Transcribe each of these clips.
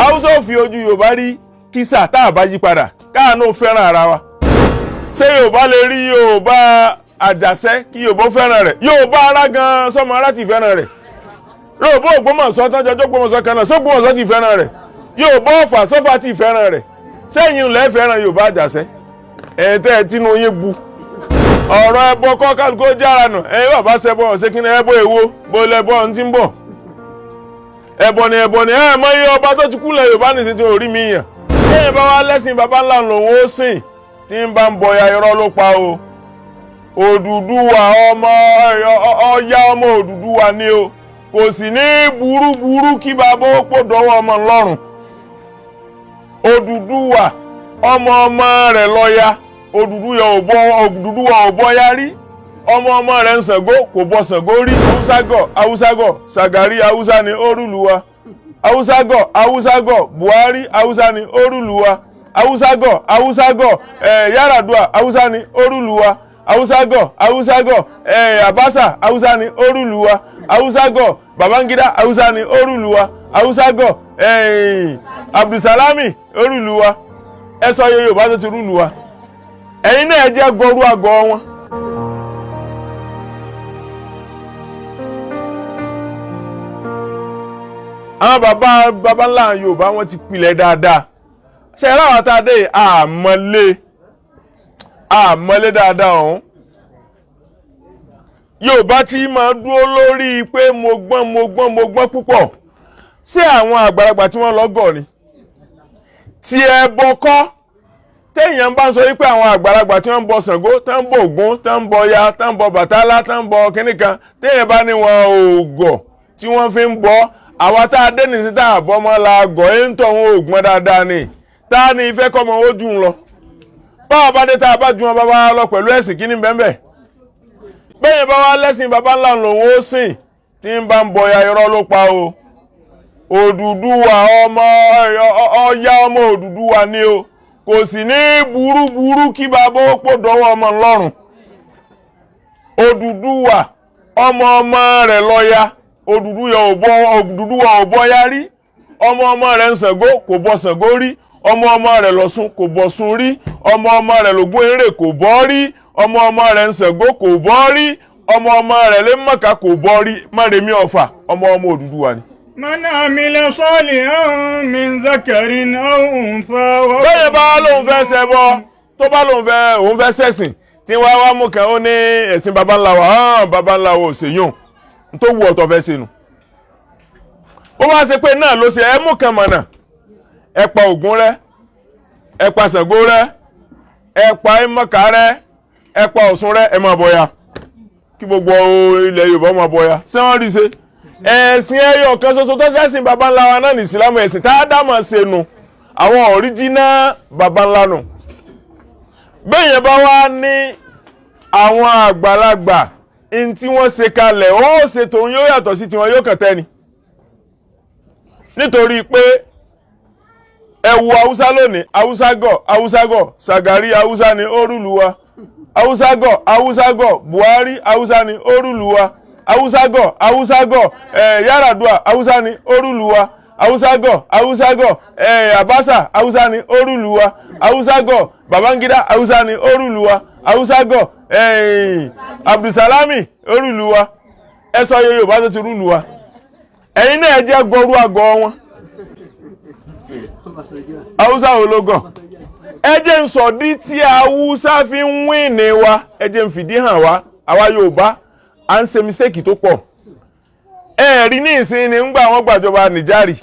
Haúsá ò fi ojú Yorùbá rí kísà tá a bá yí padà káàánú fẹ́ràn ara wa. Ṣé Yorùbá lè rí Yorùbá Àjàṣẹ́ kí Yorùbá fẹ́ràn rẹ̀? Yorùbá ara gan sọmọ ara ti fẹ́ràn rẹ̀. Yorùbá Ògbómọ̀ṣọ́ tọ́jọ́jọ́ Ògbómọ̀ṣọ́ kan náà sọ́gbómọ̀ṣọ́ ti fẹ́ràn rẹ̀. Yorùbá Ọ̀fà sọ́fà ti fẹ́ràn rẹ̀. Sẹ́yìn lẹ́ fẹ́ràn Yorùbá Àjàṣẹ́? Ẹ̀yin tẹ́ ẹ tínú yín bu ọ̀rọ̀ ẹbọ kọ́ kálukó jára nù. Ẹ̀yin bàbá ṣẹbọ ọ̀sẹ̀ kí ni ẹbọ èwo bó lẹbọ ń ti ń bọ̀? Ẹbọ ni ẹbọ ni. Ẹ mọ iye ọba tó ti kú lẹ Yorùbá nìsín tí ò rí mi yàn. Lẹ́yìn bá wá lẹ́sìn baba ńlá lòun ó sìn, tí ń bá ń bọ ya, irọ́ ló pa o. Odùduwà ọmọ Ọya, ọmọ Odùduwà ni o. Kò sì ní burúburú kí bàbá ó pò dọ́wọ́ ọmọ ńlọ́rùn. Odùduwà, ọmọ ọmọ rẹ̀ lọ́ya. Odùduwà ò bọ, Odùduwà ò bọ ya rí. Ọmọ ọmọ rẹ̀ ń Ṣàngó, kò bọ Ṣàngó rí. Haúsá gọ̀, Haúsá gọ̀. Ṣàgàrí, Haúsá ni ó rule wa. Haúsá gọ̀, Haúsá gọ̀. Buhari, Haúsá ni ó rule wa. Haúsá gọ̀, Haúsá gọ̀. Yar'Adua, Haúsá ni ó rule wa. Haúsá gọ̀, Haúsá gọ̀. Abacha, Haúsá ni ó rule wa. Haúsá gọ̀. Babangida, Haúsá ni ó rule wa. Haúsá gọ̀. Abdulsalami ó rule wa. Ẹ sọ Yorùbá tó ti rule wa. Ẹ̀yin náà, ẹ jẹ́ gọrú àgọ́ wọn. Àwọn bàbá bàbá ńlá Yorùbá, wọn ti pilẹ̀ dáadáa. Ṣe é ráwọn tá a dé àmọ́lé àmọ́lé dáadáa ọ̀hún? Yorùbá tí máa dúró lórí pé mo gbọ́n, mo gbọ́n, mo gbọ́n púpọ̀. Ṣé àwọn àgbàlagbà tí wọ́n lọ́gọ̀ ni tí ẹ bọ kọ́? Téèyàn bá ń sọ wípé àwọn àgbàlagbà tí wọ́n ń bọ Ṣàngó, tí wọ́n ń bọ Ògún, tí wọ́n ń bọ Ya, tí wọ́n ń bọ Bàtálá, tí wọ́n ń bọ kínní kan, téèyàn bá ní wọn ò gọ̀ tí wọ́n fi ń bọ, àwa tá a dé nìsín tá a bọ́ mọ́ la gọ̀ ẹ́ ń tọ̀ wọn ò gbọ́n dáadáa ni. Tá a ní ìfẹ́ kọ́ mọ́ ó jù ń lọ. Báwa bá dé, tá a bá ju wọn bàbá lọ pẹ̀lú ẹ̀sìn, kíní bẹ́ẹ̀ bẹ́ẹ̀ bá wá lẹ́sìn bàbá ńlá lòun ó sìn, tí ń bá ń bọ ya, irọ́ ló pa o. Odùduwà, ọmọ Ọya, ọmọ Odùduwà ni o. Kò sì ní burúburú kí bàbá ó pò dọ́wọ́ ọmọ ńlọ́rùn. Odùduwà, ọmọ ọmọ rẹ̀ lọ́ya. Odùduwà ò bọ, Odùduwà ò bọ ya rí. Ọmọ ọmọ rẹ̀ ń Ṣàngó, kò bọ Ṣàngó rí. Ọmọ ọmọ rẹ̀ lọ́ṣun, kò bọ̀ṣun rí. Ọmọ ọmọ rẹ̀ lògún eré, kò bọ́ rí. Ọmọ ọmọ rẹ̀ ń Ṣàngó, kò bọ́ rí. Ọmọ ọmọ rẹ̀ lé Mọ̀ká, kò bọ́ rí. Mọ́remí Ọ̀fà, ọmọ ọmọ Odùduwà ni. من عمل صالحا من ذكر أو أنثى وهو Bẹ́ẹ̀ bá lóun fẹ́ ṣẹbọ, tó bá lóun fẹ́ òun fẹ́ ṣẹ̀sìn tí wọ́n wá mú kan, ó ní ẹ̀sìn baba ńlá wa hàn, baba ńlá wa ò ṣèyún tó wù ọ̀tọ̀ fẹ́ ṣe nù. Ó wá ṣe pé náà ló ṣe ẹ mú kan mọ̀nà, ẹ pa Ògún rẹ́, ẹ pa Ṣàngó rẹ́, ẹ pa Ẹmọ̀ká rẹ́, ẹ pa Ọ̀ṣun rẹ́, ẹ máa bọya, kí gbogbo ilẹ̀ Yorùbá máa bọya. Ṣé wọ́n rí ṣe? Ẹ̀sìn ẹyọ kan ṣoṣo tó ṣẹ̀sìn baba ńlá wa náà ní Ìsìlámù. Ẹ̀sìn tá a dámọ̀ ṣe nu àwọn original baba ńlá nù. Bẹ́ẹ̀ yẹn bá wá ní àwọn àgbàlagbà n tí wọ́n ṣe kalẹ̀, ó ṣe tòun yóò yàtọ̀ sí tiwọn, yóò kàn tẹ́ ni. Nítorí pé ẹ wo Haúsá lónìí, Haúsá gọ̀, Haúsá gọ̀. Ṣàgàrí, Haúsá ni ó rule wa. Haúsá gọ̀, Haúsá gọ̀. Buhari, Haúsá ni ó rule wa. Haúsá gọ̀, Haúsá gọ̀. Yar'Adua, Haúsá ni ó rule wa. Haúsá gọ̀, Haúsá gọ̀. Abacha, Haúsá ni ó rule wa. Haúsá gọ̀. Babangida, Haúsá ni ó rule wa. Haúsá gọ̀. Abdulsalami ó rule wa. Ẹ sọ Yorùbá tó ti rule wa. Ẹ̀yin náà, ẹ jẹ́ gọrú àgọ́ wọn. Haúsá wo ló gọ̀? Ẹ jẹ́ ń sọ̀dí tí Haúsá fi ń win ní wa. Ẹ jẹ́ ń fìdí hàn wá. Àwa Yorùbá à ń ṣe mistake tó pọ̀. Ẹ rí ní ìsìn ni ńgbà wọ́n gbàjọba Nìjárì,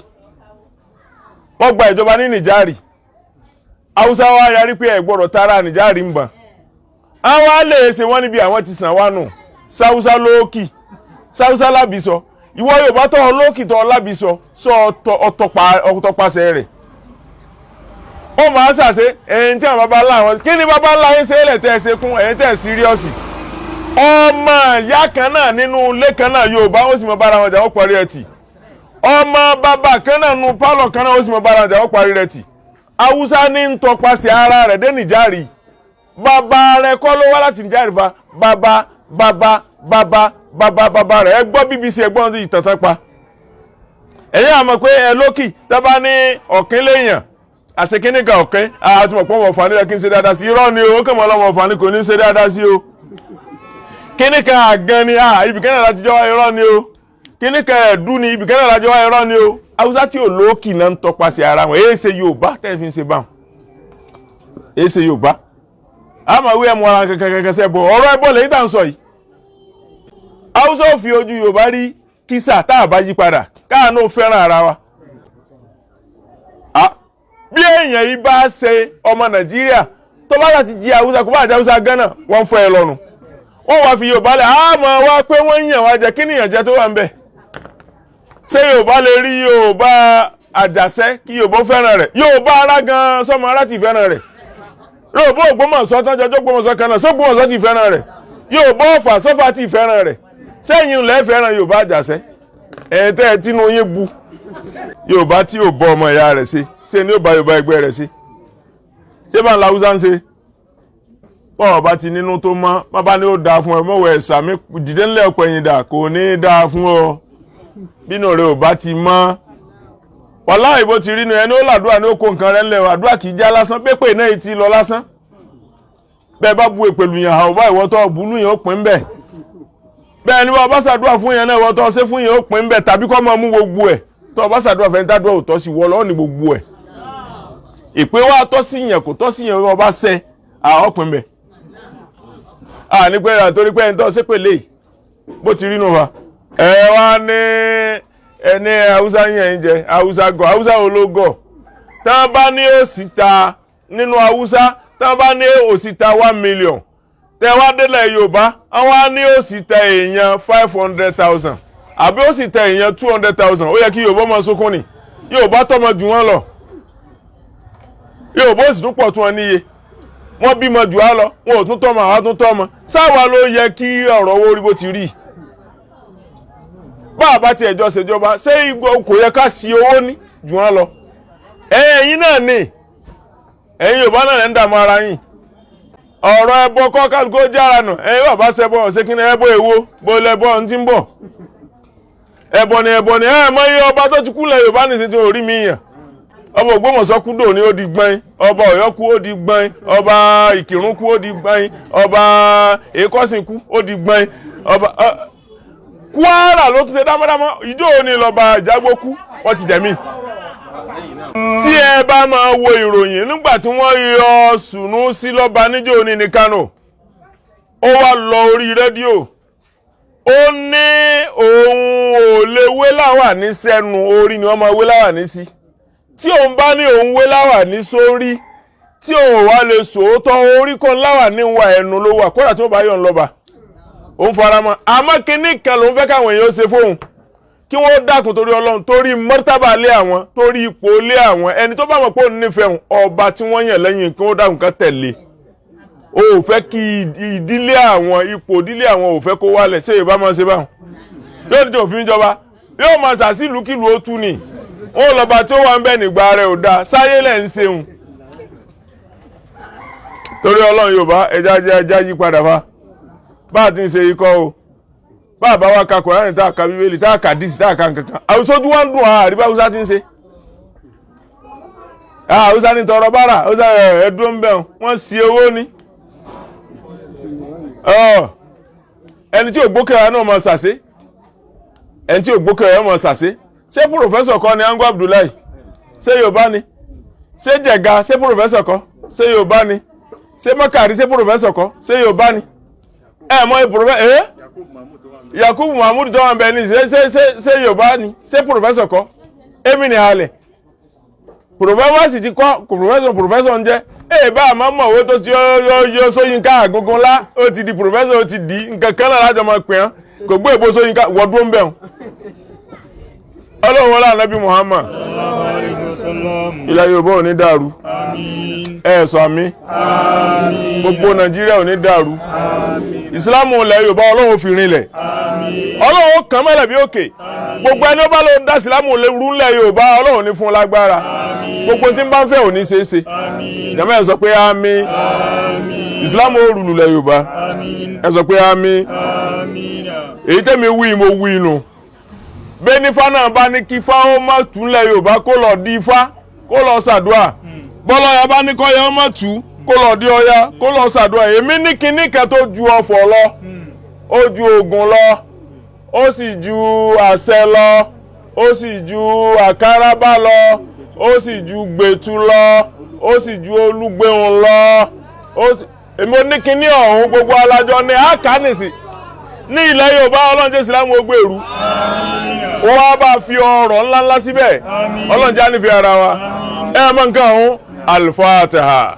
wọ́n gba ìjọba ní Nìjárì, Haúsá wa yarí pé ẹ gbọ́dọ̀ tara Nìjárì ń bàn. Àwọn á lè ṣe wọ́n níbi àwọn ti sàn wá nù. Sáúsá lóòkì, sáúsá lábìsọ. Ìwọ Yorùbá tó lóòkì tó lábìsọ sọ ọtọpasẹ̀ rẹ̀, ó máa ṣàṣe ẹ̀yìn tí àwọn baba ńlá wọn. Kí ni baba ńlá yín ṣe é lẹ̀ tẹ́ ẹ ṣe kún ẹ̀yìn tẹ́ ẹ serious? Ọmọ ìyá kan náà nínú ilé kan náà, Yorùbá, ó sì mọ bára wọn jà, ó parí ẹ̀ tì. Ọmọ bàbá kan náà nu pálọ̀ kan náà, ó sì mọ bára wọn jà, ó parí rẹ̀ tì. Haúsá ní ń tọpasẹ̀ ara rẹ̀ dé Nìjárì. Bàbá rẹ̀ kọ́ ló wá láti Nìjárì fa. Bàbá bàbá bàbá bàbá bàbá rẹ̀, ẹ gbọ́ BBC, ẹ gbọ́ ìtàn tán pa. Ẹ̀yin àmọ̀ pé ẹ lókì tábà ní ọ̀kín léèyàn àṣekínníkà ọ̀kín àti mọ̀ pé wọ́n fà nílẹ̀ kí n ṣe dáadáa sí. Irọ́ ni o, ó kàn mọ́ ọlọ́mọ ọ̀fà ni kò ní ṣe dáadáa sí o. Kíníkà àgàn ni ibìkan náà láti jọ wá, irọ́ ni o. Kíníkà ẹ̀dú ni, ibìkan náà láti jọ wá, irọ́ ni o. Haúsá tí ò lókì náà ń tọpasẹ̀ ara wọn. Èyí ṣe Yorùbá tẹ́ fi ń ṣe báwọn, èyí ṣe Yorùbá. Àmọ́ wí ẹmu ara kankan kankan sẹ́ bọ̀ ọ̀rọ̀ ẹbọ lèyí tá à ń sọ yìí. Haúsá ò fi ojú Yorùbá rí kísà tá a bá yí padà káàánú fẹ́ràn ara wa. Bí èèyàn yìí bá ṣe ọmọ Nàìjíríà tó bá láti jí Haúsá, kó bá jẹ́ Haúsá Gánà, wọ́n fọ́ ẹ lọ́nu, wọ́n wá fi Yorùbá lẹ̀. Àmọ́ wá pé wọ́n yàn wá jẹ, kí nìyàn jẹ tó wà ń bẹ̀? Ṣé Yorùbá lè rí Yorùbá Àjàṣẹ́ kí Yorùbá fẹ́ràn rẹ̀? Yorùbá ara gan sọmọ ara ti fẹ́ràn rẹ̀. Yorùbá Ògbómọ̀ṣọ́ tán jọjọ́ Ògbómọ̀ṣọ́ kan náà, sọ́gbómọ̀ṣọ́ ti fẹ́ràn rẹ̀? Yorùbá Ọ̀fà sọ́fà ti fẹ́ràn rẹ̀? Sẹ́yìn lẹ́ fẹ́ràn Yorùbá Àjàṣẹ́? Ẹ̀ tẹ́ ẹ tínú yín bu. Yorùbá tí ò bọ́ ọmọ ìyá rẹ̀ ṣe, ṣé ni ó bá Yorùbá ẹgbẹ́ rẹ̀ ṣe? Ṣé bá ń la Haúsá ń ṣe? Bọ́ọ̀ bá ti nínú tó mọ́, bàbá ni ó dáa fún ẹ, mọ̀wẹ́ ẹ̀sà mi dìde ńlẹ̀ ọ̀pọ̀ ẹ̀yìn dà, kò ní í dáa fún ọ bínú rẹ ò bá ti mọ́. Wàláhì bó ti rí nu, ẹni ó làdúrà ní ó kó nǹkan rẹ ńlẹ̀. Àdúrà kì í já lásán, pépè náà ti lọ lásán. Bẹ́ẹ̀ bá bu èpè lùyàn àwọn bá ìwọ́tọ̀ búlù yẹn ó pín bẹ́ẹ̀. Bẹ́ẹ̀ ni wọ́n bá ṣàdúrà fún yẹn náà, ìwọ́tọ̀ ṣe fún yẹn ó pín bẹ́ẹ̀, tàbí kọ́ máa mú gbogbo ẹ̀. Tó o bá ṣàdúrà fẹ́ni tádùá ò tọ́ sí wọ́ lọ́ọ́ ní gbogbo ẹ̀. Ìpè wa tọ́ sí yẹn, kò tọ́ sí yẹn, wọ́n bá ṣẹ àwọn pín bẹ́ẹ̀. À ní pé àtorí pé ẹni tó ṣépè lè bó ti rí nù wa. Ẹ wá ní ẹni Haúsá yẹn ń jẹ Haúsá gọ, Haúsá wo ló gọ? Tí wọ́n bá ní òsìta nínú Haúsá, tí wọ́n bá ní òsìta 1 million, tẹ wá délẹ̀ Yorùbá, àwọn á ní òsìta èèyàn 500,000 àbí òsìta èèyàn 200,000, ó yẹ kí Yorùbá máa sunkún ni. Yorùbá tọ́mọ jù wọ́n lọ, Yorùbá òsì tún pọ̀ tún wọn níye, wọ́n bímọ jù á lọ, wọn ò tún tọ́mọ, àwa tún tọ́mọ. Sáwa ló yẹ kí ọ̀rọ̀ owó rí bó ti rí. Bá a bá tiẹ̀ jọ ṣèjọba, ṣé kò yẹ ká sí owó ní jù wọ́n lọ? Ẹ̀yin náà ni, ẹ̀yin Yorùbá náà ń dààmú ara yín. Ọ̀rọ̀ ẹbọ kọ́, kálukú ó jára nù. Ẹ̀yin bàbá ṣẹbọ ọ̀ṣẹ́kínní ẹbọ èwo bó lẹbọ ń ti ń bọ̀? Ẹbọ ni, ẹbọ ni. Ẹ mọ iye ọba tó ti kú lẹ̀ Yorùbá nìsín tí ò rí mi yàn. Ọba Ògbómọ̀ṣọ́ kú dò ní, ó di gbọ́n. Ọba Ọ̀yọ́ kú, ó di gbọ́n. Ọba Ìkìrun kú, ó di gbọ́n. Ọba Èkọ́sìn kú, ó di gbọ́n. Ọba Kwara ló tún ṣe dámọ́dámọ́. Ìjọ òní lọ́ba Ìjágbó kú, wọ́n ti jẹ̀mí. Tí ẹ bá máa wo ìròyìn nígbà tí wọ́n yọ Sùnúsí lọ́ba níjọ́ òní ní Kánò, ó wá lọ orí rédíò, ó ní òun ò lè wé láwàní sẹ́nu, orí ni wọ́n máa wé láwàní sí. Tí òun bá ní òun wé láwàní sórí, tí òun wá lè sòótọ́, orí kan láwàní wà, ẹnu ló wà, kódà tó bá yọ̀ ń lọ́ba òun fara mọ́. Àmọ́ kinní kan lòun fẹ́ káwọn èèyàn ṣe fóun, kí wọ́n dákun torí Ọlọ́run, torí mọ́tàbà lé àwọn, torí ipò lé àwọn, ẹni tó bá mọ̀ pé òun nífẹ̀ẹ́ ọba tí wọ́n yàn lẹ́yìn, kí wọ́n dákun ká tẹ̀lé. O ò fẹ́ kí ìdílé àwọn, ipò ìdílé àwọn ò fẹ́ kó wálẹ̀. Ṣé Yorùbá máa ṣe báwọn? Yóò ní òfin ìjọba yóò máa ṣàṣìlúkìlú, ó tú ni wọn lọ́ba tí ó wà ń bẹ̀ nígbà rẹ̀ ò dáa. Sáyé lẹ̀ ń ṣeun. Torí Ọlọ́run, Yorùbá, ẹja jẹ́ ẹja yí padà fa bá a ti ń ṣe ikọ́ o. Bá a bá wa ka Kùránì, tá a ka Bíbélì, tá a ka díìsì, tá a ka nǹkankan, àwùjọ wa ń dùn. Àríbá Haúsá ti ń ṣe, Haúsá ní tọrọ bára, Haúsá ẹ̀ẹ́dúró ń bẹ̀ wọ́n sí owó ni. Ẹni tí ò gbókèrè náà mọ̀ ṣàṣe, ẹni tí ò gbókèrè mọ̀ ṣàṣe. Ṣé professor kọ́ ni Ango Abdullahi? Ṣé Yorùbá ni? Ṣé Jẹ̀ga, ṣé professor kọ́? Ṣé Yorùbá ni? Ṣé Mọ́kàrí, ṣé professor kọ́? Ṣé Yorùbá ni? Ẹ mọ professor ẹ Yakubu Mahmood tó wà ń bẹ ní, ṣé ṣé ṣé ṣé Yorùbá ni? Ṣé professor kọ́? Èmi ni halẹ̀ professor sì ti kọ́ professor, professor ń jẹ́ ẹ bá àmọ́ mọ̀ owó tó ti yọ yọ Ṣóyínká àgógún ńlá, ó ti di professor, ó ti di nǹkan kan náà lájọ máa pè án. Kò gbé èbó Ṣóyínká wọ́dún ń bẹ̀ wọ́n. Ọlọ́run wọlé Ànábì Muhammad. Sallallahu alayhi wa sallam. Ilẹ̀ Yorùbá ò ní dàrú. Àmín. Ẹ sọ àmín. Àmín. Gbogbo Nàìjíríà ò ní dàrú. Àmín. Ìsìlámù ilẹ̀ Yorùbá, Ọlọ́run fi rinlẹ̀. Àmín. Ọlọ́run ó kàn mọ́lẹ̀ bí òkè. Gbogbo ẹni ó bá lọ dá ìsìlámù rú ńlẹ̀ Yorùbá, Ọlọ́run ní fún un lágbára. Gbogbo tí ń bá ń fẹ́ ò ní ṣeé ṣe. Àmín. Jàmá, ẹ sọ pé àmín. Àmín. Ìsìlámù ó rùlù lẹ̀ Yorùbá. Àmín. Ẹ sọ pé àmín. Àmín. Èyí tẹ́mi wí, mo wí nù. Bẹ́nífá náà bá ní kí ifá ó má túlẹ̀ Yorùbá, kó lọ di ifá, kó lọ ṣàdúà. Bọ́lọ́yà bá ní kọ́yà ó má tú, kó lọ di Ọya, kó lọ ṣàdúà. Èmi ní kinní kan tó ju ọ̀fọ̀ lọ, ó ju oògùn lọ, ó sì ju àṣẹ lọ, ó sì ju àkàràbà lọ, ó sì ju gbẹ̀tu lọ, ó sì ju olúgbẹ̀hùn lọ. Ó sì èmi ò ní kinní ọ̀hún. Gbogbo alájọ ní àkánìsì ní ilẹ̀ Yorùbá. Ọlọ́run jẹ́ ìsìlámù ó gbèrú, wọ́n wá bá fi ọrọ̀ ńláńlá síbẹ̀. Ọlọ́run jẹ́ ànífẹ́ ara wa. Ẹ mọ nǹkan ọ̀hún, Al-Fatiha.